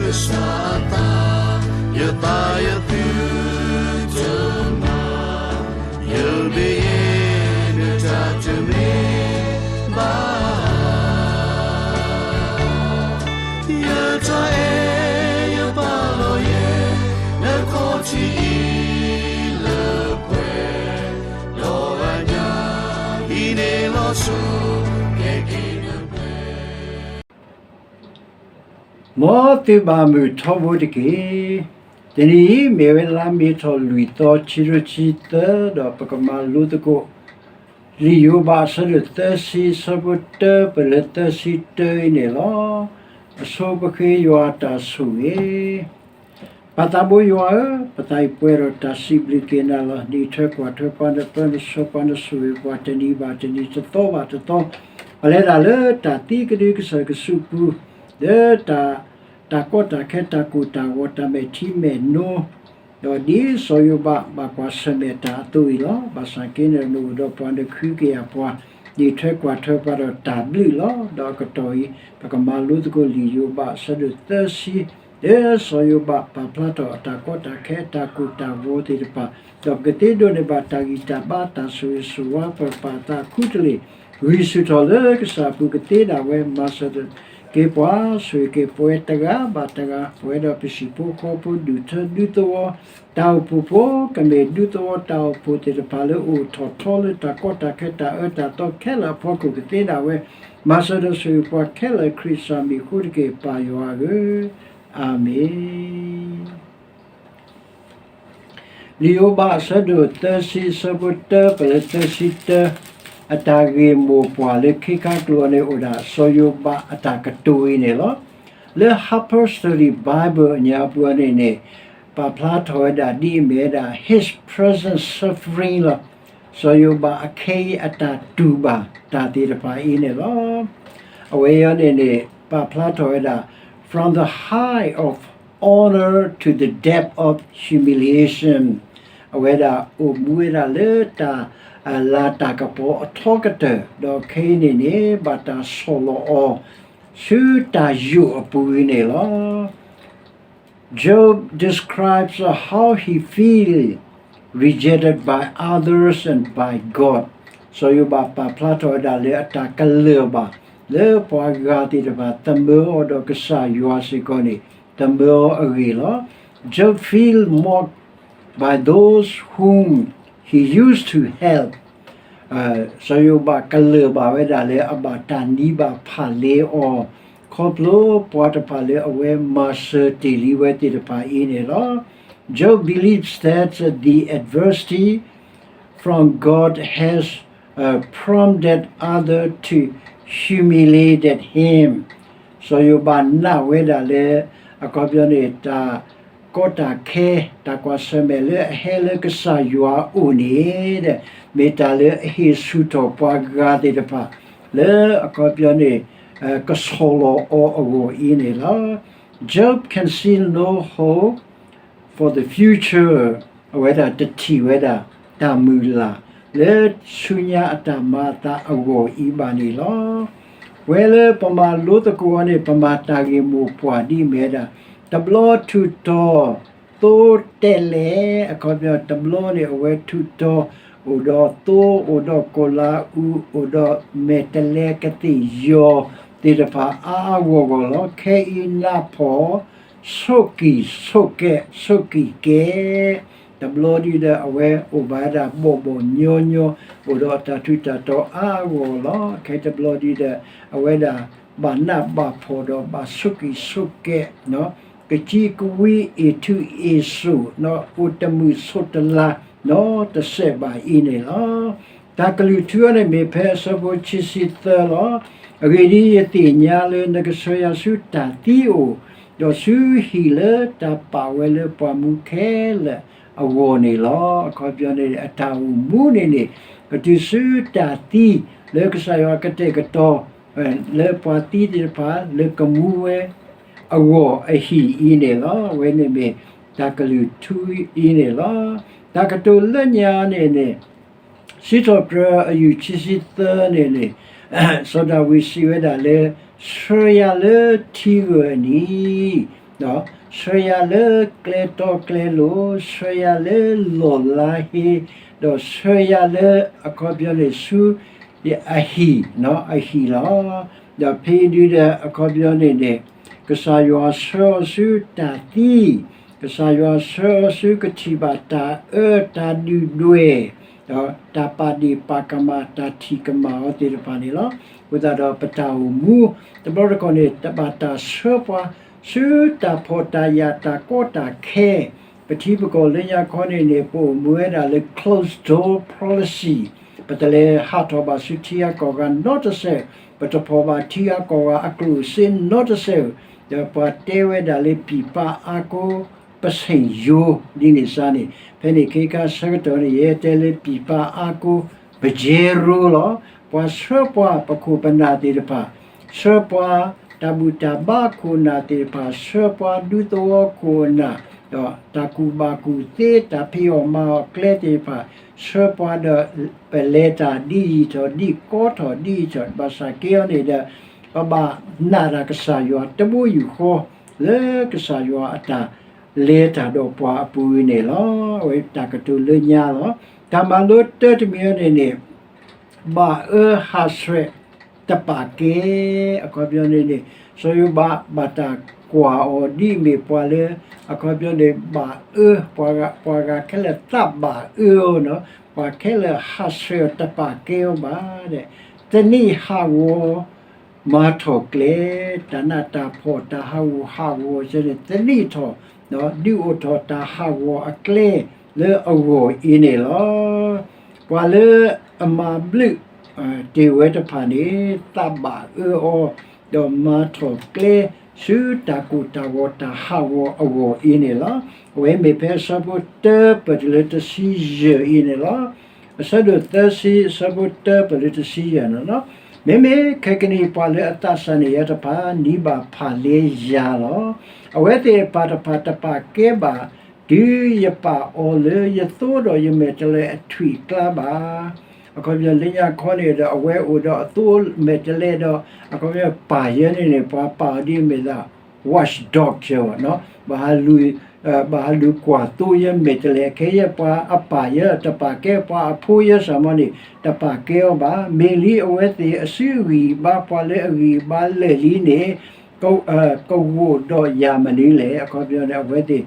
ကစၢ်အသး, ယသးယသုတမၤ, ယမ့ၢ်ယဲ နတၢ်တမ့ၢ်ဘၣ် ယတၢ်အဲၣ်ယပာ်လီၤယဲ နခီၣ်ထံးအံၤလၢပှဲၤ, ဒီးအညၣ်အံၤန့ၣ်လီၤဆီ ကဲက့ၤနပှဲၤ မ်သုဘၣ်မုာ်ထီဘိတက့ၢ်. တနံၤအံၤမ့ၢ်ဝဲလါမ့ၤထီၣ်လွံၢ်သီ ခံကထိခံဆံသၢ ဒီးပကမၤလိသကိး လံာ်ယိၤဘးအဆၢဒိၣ်သၢဆံ အဆၢဖိတၢပလၢသၢဆံတၢအံၤန့ၣ်လီၤ. အဆိပဃ့ယွၤအတၢ်ဆိၣ်ဂ့ၤ ပၢ်သးဘိယွၤဧၢ, ပသးအံၤပှဲၤဒီးတၢ်စံးဘျုးက့ၤနၤလီၤ. နအံးထွဲကွၢ်ထွဲပှၤ နပၢနဆှၢပှၤ နဆိၣ်ဂ့ၤပှၤ တနံၤဘၣ်တနံၤ တသီဘၣ်တသီ, ပလဲၤတၢ်လၢတၢ်သံကဒုကစၢၢ်ကစုပူၤ လၢတၢ် တၢ်ကီတၢ်ခဲ တၢ်ကိၢ်တၢ်ဂီၤ တၢ်မဲာ်ထံမဲာ်နိ ဒီးဒ်စီၤယိၤဘးဘၣ်ကွၢ်ဆၢၣ်မဲာ်တၢ်အသိးအံၤလီၤ. ဘၣ်ဆၣ်က့န့ၣ် နအိၣ်ဒီးပှၤ နဃုကယာ်ပှၤ နအံးထွဲကွၢ်ထွဲပှၤဒီးတၢ်ဘျုးလီၤ. ဒီးအကတီၢ်အံၤ ပကမၤလိသကိးလံာ်ယိၤဘးအဆၢဒိၣ်သၢဆံ လၢစီၤယိၤဘးပာ်ဖျါထီၣ်အတၢ်ကီတၢ်ခဲ အတၢ်ကိၢ်တၢ်ဂီၤသ့ၣ်တဖၣ်, ဒီးပကသ့ဒိးန့ၢ်ဘၣ်တၢ်ဂံၢ်တၢ်ဘါ တၢ်ဆိၣ်ဂ့ၤဆိၣ်ဝါ ပကပာ်သးခူတလ့ၢ် ဂံၢ်ဆူၣ်ထီၣ်လၢကစၢ်အပူၤ ကသ့ဒၣ်ဝဲ မၤစၢၤက့ၤပှၤ ဆိၣ်ဂ့ၤက့ၤပဝဲတဂၤဘၣ်တဂၤ ပဝဲဒီးပဟံၣ်ဖိဃီဖိ ဒူၣ်ထၢဒူသဝီ တၢ်အိၣ်ဖှိၣ်ဖိ ကမ့ၢ်ဒူသဝီတၢ်အိၣ်ဖှိၣ်သ့ၣ်တဖၣ်လၢအိၣ်ထီၣ်ထီလၢတၢ်ကီတၢ်ခဲ တၢ်အၢတၢ်သီခဲလၢာ်အဖီခိၣ် ကသ့ဒၣ်ဝဲ မၤစၢၤဒီးဆိၣ်ဂ့ၤပှၤခဲလၢာ် ခရံာ်ကစၢ်မံၤအဃိတက့ၢ် ပၢ်ယွၤဧၢ, အၤမ့ၣ်. လံာ်ယိၤဘးအဆၢဒိၣ်သၢဆံ အဆၢဖိတၢပလၢသၢဆံတၢ အတၢ်ဂ့ၢ်မိၢ်ပှၢ်လၢခံခါကျိၤန့ၣ် အိၣ်ဒၣ်စီၤယိၤဘးအတၢ်ကတိၤအံၤန့ၣ်လီၤ. လၢ Harper's Study Bible အညါပူၤန့ၣ်န့ၣ် ပာ်ဖျါထီၣ်ဝဲဒၣ်ဒ်အမ့ၢ်ဝဲဒၣ် his present suffering လီၤ. စီၤယိၤဘးအခဲအံၤအတၢ်တူၢ်ဘၣ်တၢ်သ့ၣ်တဖၣ်အံၤန့ၣ်လီၤ. အဝဲအံၤန့ၣ်န့ၣ် ပာ်ဖျါထီၣ်ဝဲဒၣ် from the height of honor to the depth of humiliation အဝဲဒၣ်အိၣ်မူဝဲဒၣ်လၢတၢ်လၤတၢ်ကပီၤအထီကတၢၢ် ဒီးခဲအံၤန့ၣ်န့ၣ် ဘၣ်တၢ်ဆီၣ်လီၤအီၤ ဆူတၢ်ယိာ်အပူၤအံၤန့ၣ်လီၤ. Job describes how he feels rejected by others and by God. စီၤယိၤဘးပာ်ဖျါထီၣ်ဝဲဒၣ်လၢအတၢ်ကလၢၢ်ဘၣ် လၢပှၤဂၤသ့ၣ်တဖၣ် သမၢအီၤဒီးကစၢ်ယွၤစ့ၢ်ကီးန့ၣ် သမၢအီၤအဂ့ၢ်လီၤ. Job feels mocked by those whom he used to help. စီၤယိၤဘးကလၢၢ်ဘၣ်ဝဲဒၣ်လၢအဘၣ်တၢ်နံၤဘၣ်ဖးလဲအီၤ ခီဖျိပှၤတဖၣ်လၢအဝဲမၤစၢၤတ့ၢ်လံဝဲသ့ၣ်တဖၣ်အံၤန့ၣ်လီၤ. Job believes that the adversity from God has prompted others to humiliate him. စီၤယိၤဘးနာ်ဝဲဒၣ်လၢ အခီပညီန့ၣ် တၢ်ကီတၢ်ခဲ တၢ်ကွၢ်ဆၢၣ်မဲာ်လၢအဟဲလၢကစၢ်ယွၤအအိၣ်န့ၣ် မ့ၢ်တၢ်လၢအဟ့ၣ်ဆူၣ်ထီၣ်ပှၤဂၤသ့ၣ်တဖၣ် လၢအခီပညီန့ၣ် ကဆီၣ်လီၤအီၤအဂီၢ်အံၤန့ၣ်လီၤ. Job can see no hope for the future. အဝဲဒၣ်တထံၣ်ဝဲဒၣ် တၢ်မုၢ်လၢ် လၢဆူညါအတၢ်မၤအသးအဂီၢ်အံၤဘၣ်န့ၣ်လီၤ. ပဝဲလၢပမၤလိသကိးအီၤန့ၣ် ပမၤတၢ်ဂ့ၢ်မိၢ်ပှၢ်ဒ်အမ့ၢ်ဝဲဒၣ် တဘျီထူၣ်တီၤ သိတဲးလဲး အခီပညီ တဘျီန့ၣ် အဝဲထူၣ်တီၤ အိၣ်ဒီးသိ အိၣ်ဒီးကိၣ်လၤအူ အိၣ်ဒီးမဲာ်တဲးလဲးကသ့ၣ်ယီၤသ့ၣ်တဖၣ်အါအါဂီၢ်ဂီၢ်လီၤ. ခဲအံၤနၢ်ဖှီၣ် ဆိၣ်ကံၢ်ဆိၣ်ကဲး ဆိၣ်ကံၢ်ကဲး တဘျီဒ်ဒီး အဝဲအိၣ်ဘၣ်ဝဲဒၣ်ဘီၣ်ဘီၣ်ညီညီ အိၣ်ဒီးအတၢ်ထူးတၢ်တီၤအါအါဂီၢ်ဂီၢ်လီၤ. ခဲတဘျီဒ်ဒီး အဝဲဒၣ်ဘၣ်နးဘၣ်ဖှီၣ်ဒီးဘၣ်ဆိၣ်ကံၢ်ဆိၣ်ကဲး ကကံကဝံအ့ၣ်ထူအ့ၣ်စိၣ် အိၣ်တမုာ်ဆိးတလၤ နီတစဲးဘၣ်အံၤန့ၣ်လီၤ. တၢ်ကလုၢ်ထူအံၤန့ၣ် မ့ၢ်ဖဲအဆၢဖိခံဆံသၢလီၤ. အဂ့ၢ်ဒ်အံၤ, ယသ့ၣ်ညါလၢနကဆှၢယၤဆူတၢ်သံအိၣ်, ဒီးဆူဟံၣ်လၢတၢ်ပာ်ဝဲလၢပှၤမူခဲလၢာ်အဂီၢ်န့ၣ်လီၤ. အခီပညီန့ၣ် အတၢ်အိၣ်မူန့ၣ်န့ၣ် ကတုၤဆူတၢ်သံလၢကစၢ်ယွၤကတဲာ်ကတီၤ လၢပှၤသံသ့ၣ်တဖၣ် လၢကမူဝဲအဂီၢ်အဟံၣ်အံၤန့ၣ်လီၤ. အဝဲန့ၣ်မ့ၢ်တၢ်ကလုၢ်ထူအံၤန့ၣ်လီၤ. တၢ်ကတိၤလၢညါန့ၣ်န့ၣ် စံးထီၣ်ပတြၢၤအယူၢ်ခံဆံသၢန့ၣ်န့ၣ် စီၤဒၤဝံးစံးဝဲဒၣ်လၢ ဆှၢယၤလၢထံဂၢၢ်အနံၤ ဆှၢယၤလၢကျဲတီကျဲလိၤ, ဆှၢယၤလၢလီၢ်လါဟ့, ဒီးဆှၢယၤလၢအခီပညီန့ၣ်ဆူ အဟံၣ်, အဟံၣ်လီၤ. ဒီးဖဲအံၤဒုဒီးအခီပညီန့ၣ်န့ၣ် ကစၢ်ယွၤဆှၢအီၤဆူတၢ်သံ, ကစၢ်ယွၤဆှၢအီၤဆူကထံၣ်ဘၣ်တၢ်အၢတၢ်ဒုၣ်ဒွဲၣ်, ဒီးတၢ်ပာ်ဒ့ၣ်ပာ်ကမၣ်တၢ်ထံၣ်ကမၣ်အီၤသ့ၣ်တဖၣ်န့ၣ်လီၤ. အဃိသတးဒီးပတၢ်အိၣ်မူ တဘျီတခီၣ်န့ၣ် တဘၣ်တၢ်ဆှၢပှၤ ဆူတၢ်ဖှီၣ်တၢ်ယာ်တၢ်ကီတၢ်ခဲ, ပထံပကီၢ်လၢညါခီန့ၣ်န့ၣ် ပအိၣ်မူဝဲဒၣ်လၢ closed door policy, ပတလဲၤဟးထီၣ်ဘၣ်ဆူထံဂၤကီၢ်ဂၤနီတစဲး, ပတဖှီၣ်ဘၣ်ထံဂၤကီၢ်ဂၤအကျိၣ်စ့နီတစဲး, ဒီးပှၤတဲဝဲဒၣ်လၢ ပြည်ပအားကိုး ပုဆိၣ်ယိၤ ဒ်န့ၣ်စ့ၢ်န့ၣ် ဖဲန့ၣ်ခ့ခါဆၢကတီၢ်န့ၣ် ယဟဲတဲလၢ ပြည်ပအားကိုး ပယဲရိလီၤ. ပှၤဆှၢပှၤပခိၣ်ပနၢ်သ့ၣ်တဖၣ်, ဆှၢပှၤတၢ်ဘူၣ်တၢ်ဘါခိၣ်နၢ်သ့ၣ်တဖၣ်, ဆှၢပှၤဒူသဝီခိၣ်နၢ်, ဒီးတၢ်ကူၣ်ဘၣ်ကူၣ်သ့ တၢ်ဖံးအီၣ်မၤအီၣ်ကျဲသ့ၣ်တဖၣ်, ဆှၢပှၤဒီး ပလဲၤတၢ်ဒ်ယံာ်ထီၣ်ဒ်ကီထီၣ်ဒ်ယံာ်ထီၣ် ဘၣ်ဆၣ်က့အီၤန့ၣ်ဒီး ပဘၣ်နာ်တၢ်ကစၢ်ယွၤတဘိယူၢ်ဃီ လၢကစၢ်ယွၤအတၢ်လဲၤတၢ်ဒီးပှၤအပူၤအံၤန့ၣ်လီၤ. အဝဲတၢ်ကတိၤလၢညါလီၤ. တၢ်မၤလိတၢတမံၤအံၤန့ၣ်န့ၣ် ဘၣ်အၢဟးဆှဲးတပာ်ကဲ, အခီပညီန့ၣ်န့ၣ် စီၤယိၤဘး ဘၣ်တၢ်ကွၢ်အီၤဒ်အမ့ၢ်ပှၤလၢ အခီပညီန့ၣ် ဘၣ်အၢ, ပှၤဂၤခဲလၢာ်သးဘၣ်အၢအီၤနီၤ, ပှၤခဲလၢာ်ဟးဆှဲးအီၤတပာ်ကဲအီၤဘၣ်ဒီး သနံးဟးဂီၤ မၤထီၣ်ကျဲ, တၢ်နးတၢ်ဖှီၣ်တၢ်ဟးဂူာ်ဟးဂီၤစ့ၢ်န့ၣ် သနံးထီၣ် ဒုးအိၣ်ထီၣ်တၢ်ဟးဂီၤအကျဲလၢအဂီၢ်အံၤန့ၣ်လီၤ. ပှၤလၢအမၤဘျုးတ့ၢ်ဝဲတဖၣ်န့ၣ် သးဘၣ်အၢအီၤ, ဒီးမၤထီၣ်ကျဲ ဆူတၢ်ကိၢ်တၢ်ဂီၤတၢ်ဟးဂီၤအဂီၢ်အံၤန့ၣ်လီၤ. အဝဲမ့ၢ်ဖဲအဆၢဖိတၢပၢၢ်တုၤလၢတဆံယဲၢ်အံၤန့ၣ်လီၤ. အဆၢဒိၣ်သၢဆံ အဆၢဖိတၢပၢၢ်လၢတဆံယဲၢ်န့ၣ်လီၤ. မ့မ့ၢ်ခဲကနံၣ်အံၤ ပှၤလၢအသးစၢ်န့ၢ်ယၤတဖၣ် နံၤဘၣ်ဖၣ်လ့ယၤလီၤ. အဝဲသ့ၣ်အပၢ်တဖၣ်တပာ်ကဲဘၣ် တုၤယပာ်အီၤလၢယသိဒီးယမဲာ်တဲးလဲးအထွံၣ်အကျါဘၣ်. အခီပညီလၢညါခီန့ၣ်ဒီး အဝဲအိၣ်ဒီးအသိမဲာ်တဲးလဲးဒီး အခီပညီပၢ်ယဲန့ၣ်န့ၣ် ပှၤပာ်အီၤဒ်အမ့ၢ်ဒၣ် watchdog ကဲဝဲနီၤ, ဘၣ်ဟးလူၤကွၢ်သိယဲမဲာ်တဲးလဲး, ခဲအံၤပှၤအပၢ်ယဲတပာ်ကဲ, ပှၤအဖိယဲစ့ၢ်မီၤန့ၣ် တပာ်ကဲအီၤဘၣ်. မ့ၢ်လံအဝဲသ့ၣ်အစုဂံၢ်ဘါ ပှၤလၢအဂံၢ်ဘါလၢာ်လံန့ၣ် ကဂိာ်ဒီးယၤမနုၤလဲၣ်. အခီပညီန့ၣ် အဝဲသ့ၣ်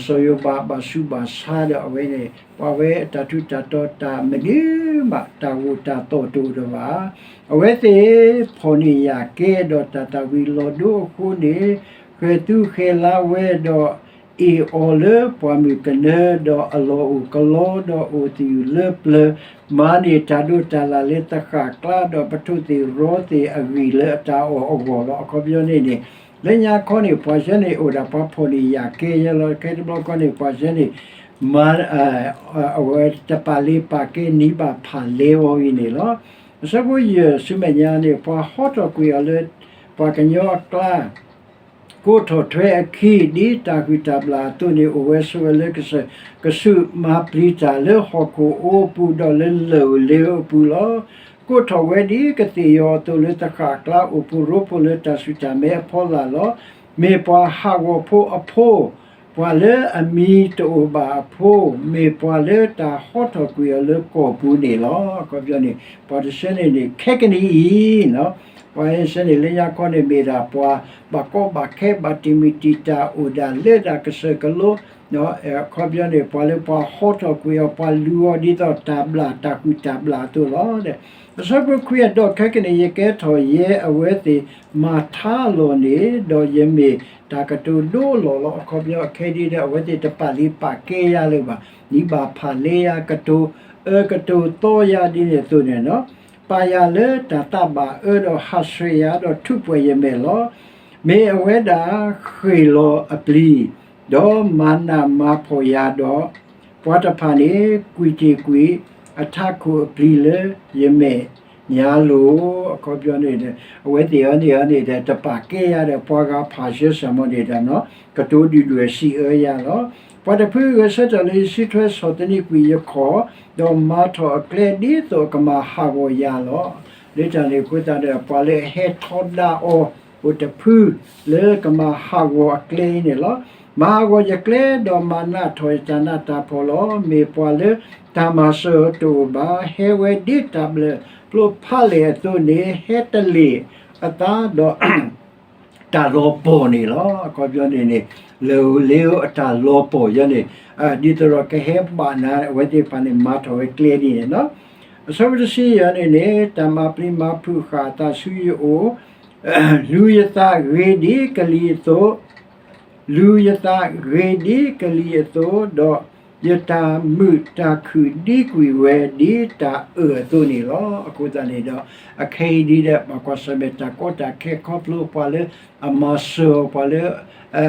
စီၤယိၤဘးဘၣ်ဆူးဘၣ်ဆါဒီးအဝဲန့ၣ် ပှၤဝဲအတၢ်ထူးတၢ်တီၤတၢ်မနုၤမး တၢ်ဂိၢ်တၢ်သီၣ်တအိၣ်ဒီးဘၣ်. အဝဲသ့ၣ်ဖီၣ်န့ၢ်ယၣ်ကဲဒီးတၢ်သၣ်ဝံၤလီၤဒိအဃိန့ၣ် ဃဲၤသူဃဲၤလါဝဲဒီး အ့ၣ်အီၤလၢပှၢ်မုၢ်ကနၢ ဒီးအလီၢ်အိၣ်ကလီ ဒီးအိၣ်သယုၢ်လၢပျၢၤ, မၤန့ၢ်တၢ်ဒိးတၢ်လၣ်လၢသဃၣ်ကျါ ဒီးပထိၣ်သ့ၣ်ရီသ့ၣ်အဂံၢ်လၢအတၢ်အီၣ်အဂီၢ်လီၤ. အခီပညီန့ၣ်န့ၣ် လၢညါခီန့ၣ် ပှၤယဲန့ၣ်အိၣ်ဒၣ်ပှၤဖီၣ်န့ၢ်ယၣ်ကဲယဲလီၤ. ခဲတဘျီခီန့ၣ် ပှၤယဲန့ၣ် မၤ အဝဲတပာ်လ့ၤပာ်ကဲ နံၤဘၣ်ဖၣ်လ့အီၤအံၤန့ၣ်လီၤ. အဆၢဖိယဲၢ်ဆူမဲာ်ညါန့ၣ် ပှၤဟီထီၣ်ကွံာ်အီၤလၢ ပှၤကညီအကျါ ကိးထီၣ်ထွဲအခံ ဒ်တၢ်ဟုၣ်တၢ်ဘျၣ်အသိးန့ၣ် အိၣ်ဝဲဆိးဝဲလၢကစၢၢ် ကဆူးမၤပျံၤတၢ်လၢဟီၣ်ခိၣ်အူအပူၤ ဒီးလၢလၢၢ်ဧိၤလ့ဧိၤအပူၤလီၤ. ကိးထီၣ်ဝဲဒ်ကသ့ၣ်ယီၤအသိးလၢသဃၣ်ကျါ အိၣ်ဖှိၣ်ရိဖှိၣ်လၢတၢ်ဆူၣ်တၢ်မဲအဖီလာ်လီၤ. မ့ၢ်ပှၤဟးဂီၤဖိအဖိ, ပှၤလၢအမံၤတအိၣ်ဘၣ်အဖိ, မ့ၢ်ပှၤလၢတၢ်ဟီထီၣ်ကွံာ်အီၤလၢကီၢ်ပူၤန့ၣ်လီၤ. အခီပညီန့ၣ် ပှၤတဆၢန့ၣ်န့ၣ် ခဲကနံၣ်အံၤ ပှၤဟဲဆၢန့ၣ် လၢညါခီန့ၣ် မ့ၢ်ဒၣ်ပှၤဘၣ်ကီဘၣ်ခဲ ဘၣ်တံာ်မုၢ်တံာ်တာ် အိၣ်ဒၣ်လၢဒၣ်ကစၢၢ်ကလိ, အခီပညီန့ၣ် ပှၤလၢပှၤဟီထီၣ်ကွံာ်အီၤ ပှၤလူၤအီၤဒ်သိးတၢ်ဘျၣ်တၢ်ဟုၣ်တၢ်ဘျၣ်အသိးလီၤ. အဆၢဖိခွံအဒီး ခဲကနံၣ် ယကဲထီၣ်ယဲအဝဲသ့ၣ်မၤထါလီၤန့ၣ် ဒီးယမ့ၢ်တၢ်ကတိၤဒိလီၤလီၤ. အခီပညီအခဲဒ်ဒီး အဝဲသ့ၣ်တပာ်လ့ၤပာ်ကဲယၤလၢၤဘၣ်. နံၤဘၣ်ဖၣ်လ့ယၤ ကတိၤအၢကတိၤသီယၤဒ်န့ၣ်အသိးန့ၣ်လီၤ. ပာ်ယၤလၢတၢ်သးဘၣ်အၢ ဒီးဟးဆှဲးယၤ ဒီးထူးပှဲၤယမဲာ်လီၤ. မ့ၢ်အဝဲဒၣ်ဃ့ၢ်လီၤအပျံၤ ဒီးမၤနးမၤဖှီၣ်ယၤဒီး ပှၤတဖၣ်န့ၣ် ကွံာ်တ့ၢ်ကွံာ်အထးခိၣ်အပျံၤလၢယမဲာ်ညါလိၤ. အခီပညီန့ၣ် အဝဲသ့ၣ်အံၤန့ၣ်အံၤန့ၣ်ဒီး တပာ်ကဲယၤဒီး ပှၤဂၤဖးယဲစ့ၢ်မီၤန့ၣ်ဒီး ကတိၤဒုၣ်ဒွဲၣ်စံးအၢယၤလီၤ. ပှၤတဖုဂဲၤဆၢထၢၣ်လၢယစုထွဲဆီၣ်သနံးကွံာ်ယခီၣ်, ဒီးမၤထီၣ်အကျဲဒ်သိးအကမၤဟးဂီၤယၤလီၤ. လၢတၢ်န့ၣ်အဃိသတးဒီး ပှၤလၢအဟဲထီဒါအီၤ အိၣ်တဖုလၢကမၤဟးဂီၤအကျဲအံၤန့ၣ်လီၤ. မၤဟးဂီၤယကျဲဒီးမၤနးထီၣ်ယတၢ်နးတၢ်ဖှီၣ်လီၤ. မ့ၢ်ပှၤလၢတၢ်မၤစၢၤအီၤတအိၣ်ဘၣ်, ဟဲဝဲဒ်တၢ်ဘျၢၣ်ဖျိဖးလဲၢ်အသိးန့ၣ် ဟဲတလ့ၢ်အသးဒီး တၢ်လီၤပှီၢ်န့ၣ်လီၤ. အခီပညီန့ၣ်န့ၣ် လၢၢ်ဧိၤလ့ၤဧိၤအတၢ်လီၤပှီၢ်ယဲန့ၣ် ဒ်သိးဒီးကဟဲဘၣ်နၤ အဝဲသ့ၣ်တဖၣ်န့ၣ် မၤထီၣ်ဝဲကျဲဒ်န့ၣ်လီၤ. အဆၢဖိတဆံယဲၢ်န့ၣ်န့ၣ် တၢ်မၤပျံၤမၤဖုးဃာ်အသးဆူယအိၣ်, လူၤယသးဂ့ၤဒ်ကလံၤအသိး, လူၤယသးဂ့ၤဒ်ကလံၤအသိး, ဒီးယတၢ်မုာ်တၢ်ခုၣ်ဒ်ကွံာ်ဝဲဒ်တၢ်အၢၣ်အသိးန့ၣ်လီၤ. အဃိသတးန့ၣ်ဒီး အခဲအံၤဒ်ဒီး ဘၣ်ကွၢ်ဆၢၣ်မဲာ်တၢ်ကီတၢ်ခဲခီဖျိပှၤလၢအမၤစၢၤအီၤ ပှၤလၢ အ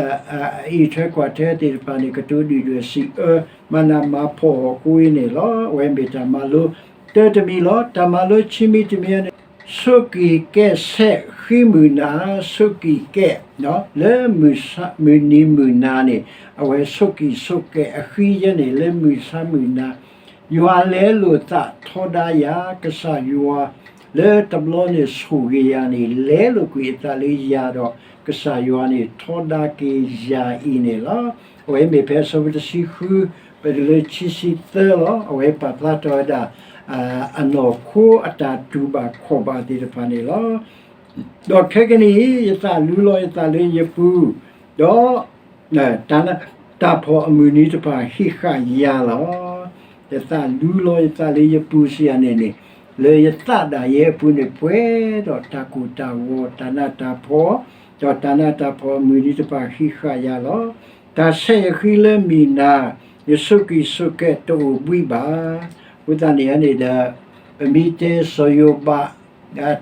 အံးထွဲကွၢ်ထွဲသ့ၣ်တဖၣ်န့ၣ် ကတိၤဒုၣ်ဒွဲၣ်စံးအၢ မၤနးမၤဖှီၣ်အီၤအဃိန့ၣ်လီၤ. အဝဲမ့ၢ်တၢ်မၤလိတၢတမံၤလီၤ. တၢ်မၤလိခံမံၤတမံၤန့ၣ် ဆိးက့ၤကဲးဆဲးဃံမုၢ်နၤ, ဆိးက့ၤကဲး လၢမုၢ်နံၤမုၢ်နၤန့ၣ် အဝဲဆိးက့ၤဆိးကဲးအဃံယဲန့ၣ် လၢမုၢ်ဆါမုၢ်နၤ ယွၤလဲလိာ်သးထီဒါယၤ, ကစၢ်ယွၤလၢတဘျီန့ၣ်ဆိၣ်ဂ့ၤယၤန့ၣ် လဲလိာ်ကွံာ်အသးလၢယၤဒီး ကစၢ်ယွၤန့ၣ်ထီဒါက့ၤယၤအံၤန့ၣ်လီၤ. အဝဲမ့ၢ်ဖဲအဆၢဖိတဆံဃု ပတုၤလၢခံဆံသၢလီၤ. အဝဲပာ်ဖျါထီၣ်ဝဲဒၣ် အနီၢ်ခိအတၢ်တူၢ်ဘၣ်ခီၣ်ဘၣ်သ့ၣ်တဖၣ်န့ၣ်လီၤ. ဒီးခဲကနံၣ်အံၤ ယသးလူလီၤယသးလၢယပူၤ, ဒီး တၢ်နးတၢ်ဖှီၣ်အမုၢ်နံၤတဖၣ်ဟံးဃာ်ယၤလီၤ. ယသးလူလီၤယသးလၢယပူၤစံးယၤန့ၣ်န့ၣ် လၢယသးဒၣ်ယဲအပူၤန့ၣ် ပှဲၤဒီးတၢ်ကိၢ်တၢ်ဂီၤ တၢ်နးတၢ်ဖှီၣ်, ဒီးတၢ်နးတၢ်ဖှီၣ်အမုၢ်နံၤတဖၣ်ဟံးဃာ်ယၤလီၤ. တၢ်ဆဲးယဃံလၢမုၢ်နၤ, ယဆိးက့ၤဆိးကဲးတအိၣ်ဘှံးဘၣ်. အဃိသတးန့ၣ်န့ၣ်ဒီး ပမ့ၢ်တဲစီၤယိၤဘး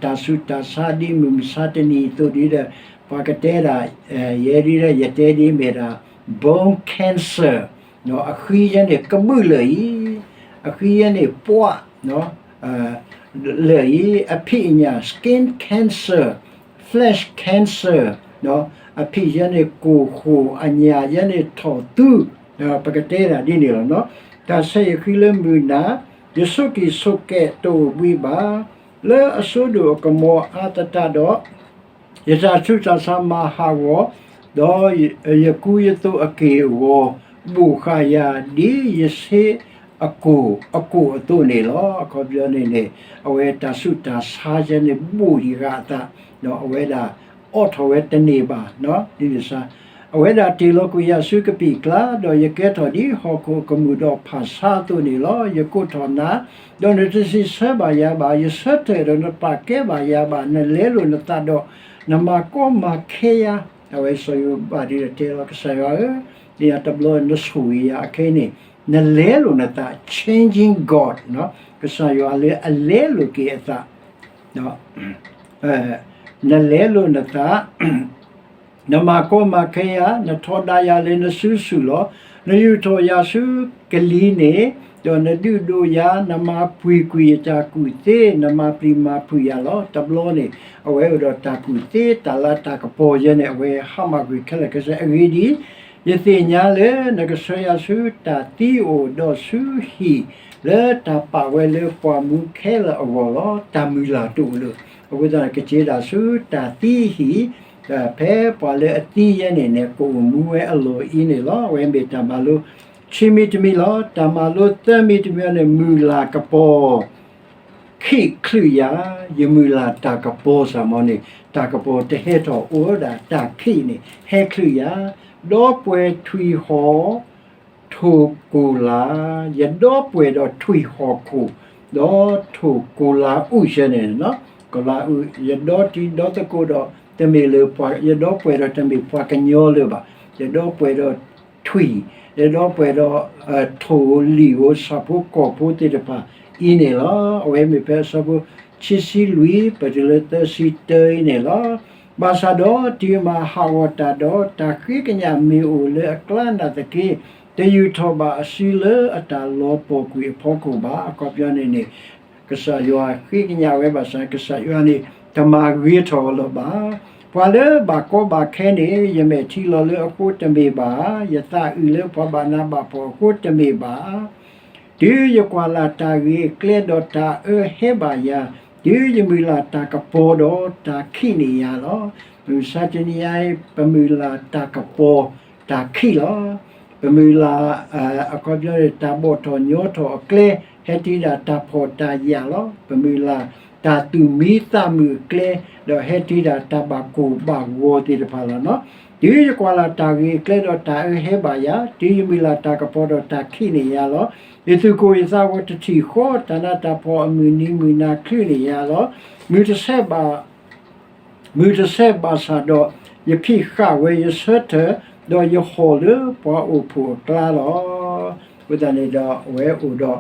တၢ်ဆူးတၢ်ဆါဒ်မုၢ်မဆါတနံၤအသိးဒ်ဒီး ပှၤကတဲဒၣ် ယဲဒ်ဒီး ယတဲဒ်မ့ၢ်ဒၣ် bone cancer, အဃံယဲန့ၣ်ကဘူၣ်လၢာ်အံၤ, အဃံယဲန့ၣ်ပှၢ် လၢာ်အံၤ, အဖံးအညၣ် skin cancer, flesh cancer, အဖံးယဲန့ၣ်ကိၢ်ဃိၣ်, အညၣ်ယဲန့ၣ်ထီၣ်သူ, ပကတဲဒၣ်ဒ်န့ၣ်လီၤ. တၢ်ဆဲးယဃံလၢမုၢ်နၤ, ယဆိးက့ၤဆိးကဲးတအိၣ်ဘှံးဘၣ်. လၢအစိဒိၣ်အကမီၤအါသတးဒီး ယတၢ်ဆူးတၢ်ဆါမၤဟးဂီၤ, ဒီးယကူယသိးအက့ၢ်အဂီၤ ဘိၣ်ဃာ်ယၤဒ်ယဆ့အကိၢ်အကိၢ်အသိးန့ၣ်လီၤ. အခီပညီန့ၣ်န့ၣ် အဝဲတၢ်ဆူးတၢ်ဆါယဲန့ၣ်ဘိၣ်ယံၤဃာ်အသး, ဒီးအဝဲဒၣ်အိးထီၣ်ဝဲတန့ၢ်ဘၣ်, ဒ်န့ၣ်စါ အဝဲဒၣ်တ့ၢ်လီၤကွံာ်ယၤဆူကပံာ်ကျါ, ဒီးယကဲထီၣ်ဒ်ဟီၣ်ခိၣ်အကမူၣ်ဒီးဖၣ်ဆါအသိးန့ၣ်လီၤ. ယကိးထီၣ်နၤ, ဒီးနတစံးဆၢဘၣ်ယၤဘၣ်. ယဆၢထၢၣ်ဒီးနပာ်ကဲဘၣ်ယၤဘၣ်. နလဲလိာ်နသးဒီး နမၤကီမၤခဲယၤ, အဝဲစီၤယိၤဘးဒ်ဒီးတဲလီၤ ကစၢ်ယွၤဧၢ, ဒ်ယၤတဘျီနဆိၣ်ဂ့ၤယၤအခဲအံၤန့ၣ် နလဲလိာ်နသး changing God, ကစၢ်ယွၤလၢအလဲလိာ်က့ၤအသး နလဲလိာ်နသး, နမၤကီမၤခဲယၤ, နထီဒါယၤလၢနစုဆူၣ်လီၤ. နယူာ်ထီၣ်ယၤဆူကလံၤန့ၣ်, ဒီးနဒုးဒိးယၤ, နမၤပှံၤကွံာ်ယတၢ်ကူၣ်သ့, နမၤပျံၤမၤဖုးယၤလီၤ. တဘျီန့ၣ် အဝဲအိၣ်ဒီးတၢ်ကူၣ်သ့ တၢ်လၤတၢ်ကပီၤယဲန့ၣ် အဝဲဟါမၢ်ကွံာ်ခဲလၢာ်ခဲဆ့. အဂ့ၢ်ဒ်အံၤ, ယသ့ၣ်ညါလၢနကဆှၢယၤဆူတၢ်သံအအိၣ်, ဒီးဆူဟံၣ်လၢတၢ်ပာ်ဝဲလၢပှၤမူခဲလၢာ်အဂီၢ်လီၤ. တၢ်မုၢ်လၢ်တအိၣ်လၢၤ. အဃိသတးန့ၣ် ကက့ၤဒၣ်ဆူတၢ်သံအဟံၣ်, ဖဲပှၤလၢအသံယဲန့ၣ်န့ၣ် ကအိၣ်မူဝဲအလီၢ်အံၤန့ၣ်လီၤ. အဝဲမ့ၢ်တၢ်မၤလိခံမံၤတမံၤလီၤ. တၢ်မၤလိသၢမံၤတမံၤန့ၣ် မုၢ်လၢ်ကပီၤ ခံးချုးယၤ, ယမုၢ်လၢ်တၢ်ကပီၤစ့ၢ်မီၤန့ၣ် တၢ်ကပီၤတဟဲထီၣ်အိၣ်ဝဲဒၣ်တၢ်ခံးန့ၣ် ဟဲချုးယၤ, ဒီပုၢ်ဝဲၢ်ထွံၣ်ဟီၣ် ထိၣ်ကိၢ်လၢ်, ယဒီပုၢ်ဝဲၢ်ဒီးထွံၣ်ဟီၣ်ခိၣ်, ဒီးထိၣ်ကိၢ်လၢ်အူၣ်ယဲန့ၣ်, ကိၢ်လၢ်အူၣ်, ယဒီတံၤဒီသကိးဒီး တမ့ၢ်လၢ ယဒီပုၢ်ဝဲၢ်ဒီးတမ့ၢ်ပှၤကညီလၢၤဘၣ်, ယဒီပုၢ်ဝဲၢ်ဒီးထွံၣ်, ယဒီပုၢ်ဝဲၢ်ဒီး ထိၣ်ဧိၤလံာ်ဧိၤ ဆၣ်ဖိကီၢ်ဖိသ့ၣ်တဖၣ်အံၤန့ၣ်လီၤ. အဝဲမ့ၢ်ဖဲအဆၢဖိခံဆံလွံၢ် ပတုၤလၢသၢဆံတၢအံၤန့ၣ်လီၤ. ဘၣ်ဆၣ်ဒီးတုၤမၤဟးဂီၤတၢ်ဒီး တၢ်ဃ့ကညးမ့ၢ်အိၣ်လၢအကျါနာ်သက့ တယူာ်ထီၣ်ဘၣ်အစုလၢအတၢ်လီၤပှီၢ်ကွံာ်အဖီခိၣ်ဘၣ်. အခီပညီန့ၣ်န့ၣ် ကစၢ်ယွၤဃ့ကညးဝဲဘၣ်ဆၣ် ကစၢ်ယွၤန့ၣ် တမၤဂ့ၤထီၣ်အီၤလၢၤဘၣ်. ပှၤလၢဘၣ်ကီဘၣ်ခဲန့ၣ် ယမဲာ်ထံလီၤလၢအဃိတမ့ၢ်ဘၣ်, ယသးအုးလၢပှၤဘၣ်နးဘၣ်ဖှီၣ်အဃိတမ့ၢ်ဘၣ်. တုၤယကွၢ်လၢ်တၢ်ဂ့ၤအကျဲဒီးတၢ်အၢဟဲဘၣ်ယၤ, တုၤယမုၢ်လၢ်တၢ်ကပီၤဒီးတၢ်ခံးန့ၢ်ယၤလီၤ. မုၢ်မဆါတနံၤအံၤ ပမုၢ်လၢ်တၢ်ကပီၤတၢ်ခံးလီၤ. ပမုၢ်လၢ် အခီပညီန့ၣ် တၢ်ဘီၣ်ထီၣ်ညီထီၣ်အကျဲ ဟဲတုၤဒၣ်တၢ်ဖှီၣ်တၢ်ယာ်လီၤ. ပမုၢ်လၢ်တၢ်သူၣ်မံသးမုာ်အကျဲ ဒီးဟဲတုၤဒၣ်တၢ်ဘၣ်ကိၢ်ဘၣ်ဂီၤသ့ၣ်တဖၣ်လီၤနီၤ. တုၤယကွၢ်လၢ်တၢ်ဂ့ၤအကျဲဒီးတၢ်အၢဟဲဘၣ်ယၤ, တုၤယမုၢ်လၢ်တၢ်ကပီၤဒီးတၢ်ခံးန့ၢ်ယၤလီၤ. ယသူၣ်ကိၢ်ယသးဂီၤတထံၣ်ဃီ, တၢ်နးတၢ်ဖှီၣ်အမုၢ်နံၤမုၢ်နၤချုးန့ၢ်ယၤလီၤ. မုၢ်တဆဲးဘၣ် မုၢ်တဆဲးဘၣ်ဆၣ်ဒီး ယဖံးဃာ်ဝဲယဆၢထၢၣ်, ဒီးယဟီၣ်လၢပှၤအိၣ်ဖှိၣ်အကျါလီၤ. အဃိသတးန့ၣ်ဒီး အဝဲအိၣ်ဒီး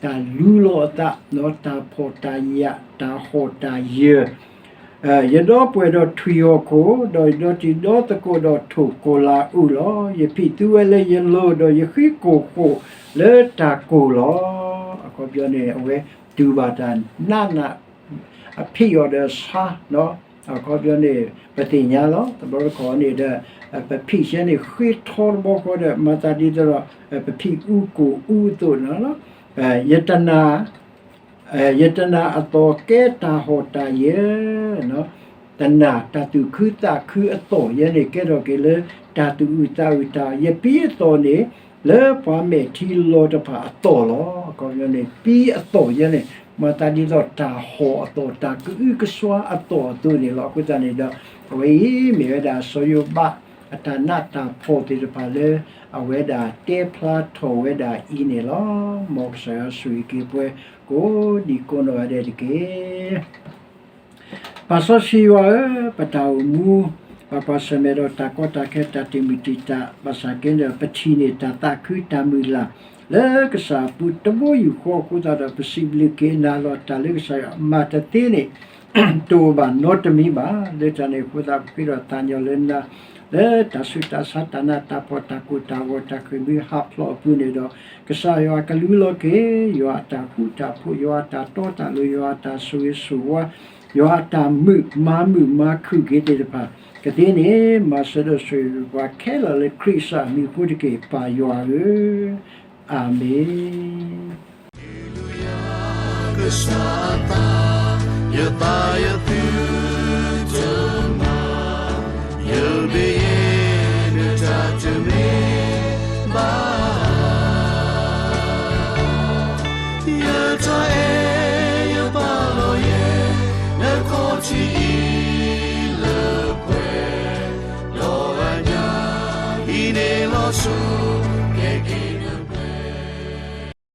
တၢ်လူလီၤအသး, တၢ်ဖှီၣ်တၢ်ယာ်, တၢ်ဟီၣ်တၢ်ယၢၤ, ယဒီပုၢ်ဝဲၢ်ဒီးထွံၣ်ဟီၣ်ခိၣ်, ဒီးယဒီတံၤဒီသကိးဒီးထိၣ်ကိးလၤအုးလီၤ. ယဖံးသူဝဲလၢယလိၤ, ဒီးယဃံကိၢ်ဃိၣ်လၢတၢ်ကိၢ်လီၤ. အခီပညီန့ၣ် အဝဲတူၢ်ဘၣ်တၢ်နးနး အဖံးအီၤဒီးဆါ, အခီပညီန့ၣ် ပသ့ၣ်ညါလီၤ. တဘျီတခီၣ်န့ၣ်ဒီး ပဖံးဆဲန့ၣ် ဃ့ထီတဘျီဃီဒီး မၤသးဒ်သိးဒီး ပဖံးအူကိၢ်အူအသိးန့ၣ်လီၤ. ယတနာ် ယတနာ်အသီၣ်ကဲတၢ်ဟီၣ်တၢ်ယၢၤ, တနာ်တၢ်သူၣ်ခုသးခုအသီၣ်ယဲန့ၣ် ကဲထီၣ်က့ၤလၢတၢ်သူၣ်အုးသးအုးတၢ်, ယပံအသီၣ်န့ၣ် လၢပှၤမဲာ်ထံလီၤတဖၣ်အသီၣ်လီၤ. အခီပညီန့ၣ် ပံအသီၣ်ယဲန့ၣ် မၤသးဒ်သိးတၢ်ဟီၣ်အသီၣ် တၢ်ကအုကစွါအသီၣ်အသိးန့ၣ်လီၤ. အဃိသတးန့ၣ်ဒီး အဝဲအံၤမ့ၢ်ဝဲဒၣ်စီၤယိၤဘး အတၢ်နးတၢ်ဖှီၣ်သ့ၣ်တဖၣ်လၢ အဝဲဒၣ်တဲဖျါထီၣ်ဝဲဒၣ်အံၤန့ၣ်လီၤ. မ်ကစၢ်ယွၤဆိၣ်ဂ့ၤက့ၤပှၤကိးဒံးကိးနီၢ်ဂၤဒဲးတက့ၢ်. ပၢ်စီဆှံယွၤဧၢ, ပတၢ်အိၣ်မူ ပကွၢ်ဆၢၣ်မဲာ်ဒီးတၢ်ကီတၢ်ခဲ တၢ်တမုာ်တံာ်တာ် ဘၣ်ဆၣ်က့ဒီး ပထံၣ်န့ၢ်တၢ်သးခုတၢ်မုၢ်လၢ် လၢကစၢ်အပူၤတဘိယူၢ်ဃီအဃိသတးဒီး ပစံးဘျုးက့ၤနၤလီၤ. တၢ်လၢကစၢ်ယွၤမၤတသ့န့ၣ် တအိၣ်ဘၣ်နီတမံၤဘၣ်. လၢတၢ်န့ၣ်အဃိသတး ပဃ့ဒီးသးညီလၢနၤ လၢတၢ်ဆူးတၢ်ဆါ တၢ်နးတၢ်ဖှီၣ် တၢ်ကိၢ်တၢ်ဂီၤတၢ်ဃ့ၢ်မှံဟးဖျိးအပူၤန့ၣ်ဒီး ကစၢ်ယွၤကလူလီၤက့ၤ ယွၤအတၢ်ဃူတၢ်ဖိး ယွၤအတၢ်တီတၢ်လိၤ ယွၤအတၢ်ဆိၣ်ဂ့ၤဆိၣ်ဝါ ယွၤအတၢ်မုာ်မၤမုာ်မၤခုၣ်က့ၤသ့ၣ်တဖၣ် ကသ့န့ၣ် မၤစၢၤဒီးဆိၣ်ဂ့ၤပှၤခဲလၢာ်လၢခရံာ်ကစၢ်အမံၤအဃိတက့ၢ် ပၢ်ယွၤဧၢ, အၤမ့ၣ်. ကစၢ်အသး ယသးယသု